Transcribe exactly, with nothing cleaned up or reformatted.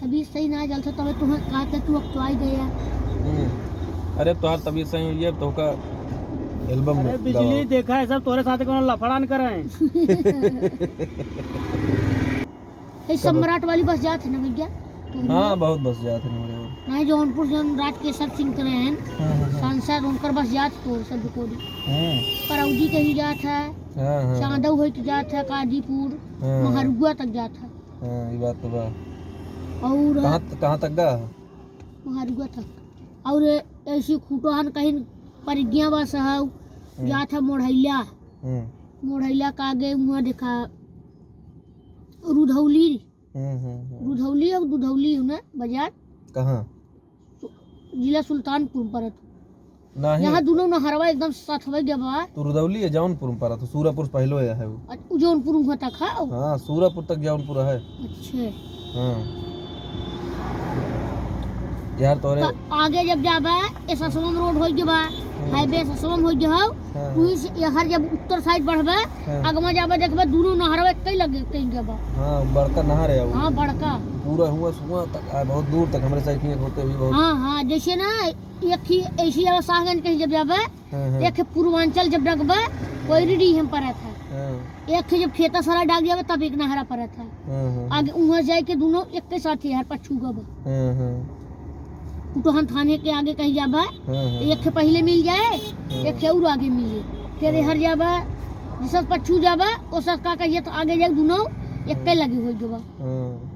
तबीयत सही ना चलत, तबे तुहें कहते तू अकचुआई गया। हम्म। अरे, तोहार तबीयत सही हुई है, तो का एल्बम अरे में बिजली गवाओ। देखा है सब तोरे साथ कौन लफड़ा न करे। ये सम्राट वाली बस जात है ना भैया? तो हाँ, बहुत बस जात है ना भैया। नहीं, जौनपुर जौन राजकेसर सिंह करे हैं, हाँ, हाँ, हाँ। सांसद, उनकर बस जात तो सब कोई। हम्म। करौजी कहीं जात है, हाँ, हाँ। चांदऊ होइत जात है, काजीपुर, हाँ। महरुआ तक जात है। हाँ, ये बात तो बा। और कहाँ त-, कहाँ तक गा? महारुआ तक। और ऐसी खूटो हन कहीं परिज्ञा बस है, हम्म। जात है मोढ़ैला। हम्म। मोढ़ैला का आगे वहाँ देखा रुधौली। हम्म, हम्म, हम्म। रुधौली और दुधौली है ना बाजार? कहाँ? जिला सुल्तानपुर में पड़त। नहीं। यहाँ दोनों नहरवा एकदम साथ में जब बा। तो रुदौली है, जौनपुर में पड़त, सूरापुर से पहले है वो। अच्छा, उ जौनपुर वहाँ तक है? हाँ, सूरापुर तक जौनपुर है। अच्छा। हाँ। यार तोरे तो आगे जब जाबे, एसएसवम रोड हो गया बा, हम्म। हाईवे एसएसवम हो गया हो, हाँ, तू हाँ। इस, यहाँ जब उत्तर साइड बढ़बे, हाँ। अगवा जाबे देखबे दोनों नहरवा एक ही लगे, एक ही जगह। हाँ, बड़का नहर है वो। हाँ, बड़का। पूरा हुआ सुआ तक, आ, बहुत दूर तक हमरे साइकिल होते हुए बहुत। हाँ, हाँ, जैसे ना एक ही ऐसी जगह साहगंज कहीं जब जाबे, हाँ, हाँ। एक पूर्वांचल जब डगबे, कोई हाँ। रीडी हम पड़त है। हाँ। एक जब खेता सारा डाग जाबे, तब एक नहरा पड़त है। हाँ, हाँ, हाँ। आगे वहाँ जाए के दोनों एक के साथ ही यार पछू गबे। हाँ, हाँ। उटहन थाने के आगे कहीं जाबे, हाँ, हाँ, एक हाँ। पहले मिल जाए, हाँ। एक और आगे मिले। फिर हाँ। हर जाबे, जिसस पछू जाबे, ओसस का कहिए तो आगे जाए दोनों एक के हाँ। लगे हो गबे। हाँ।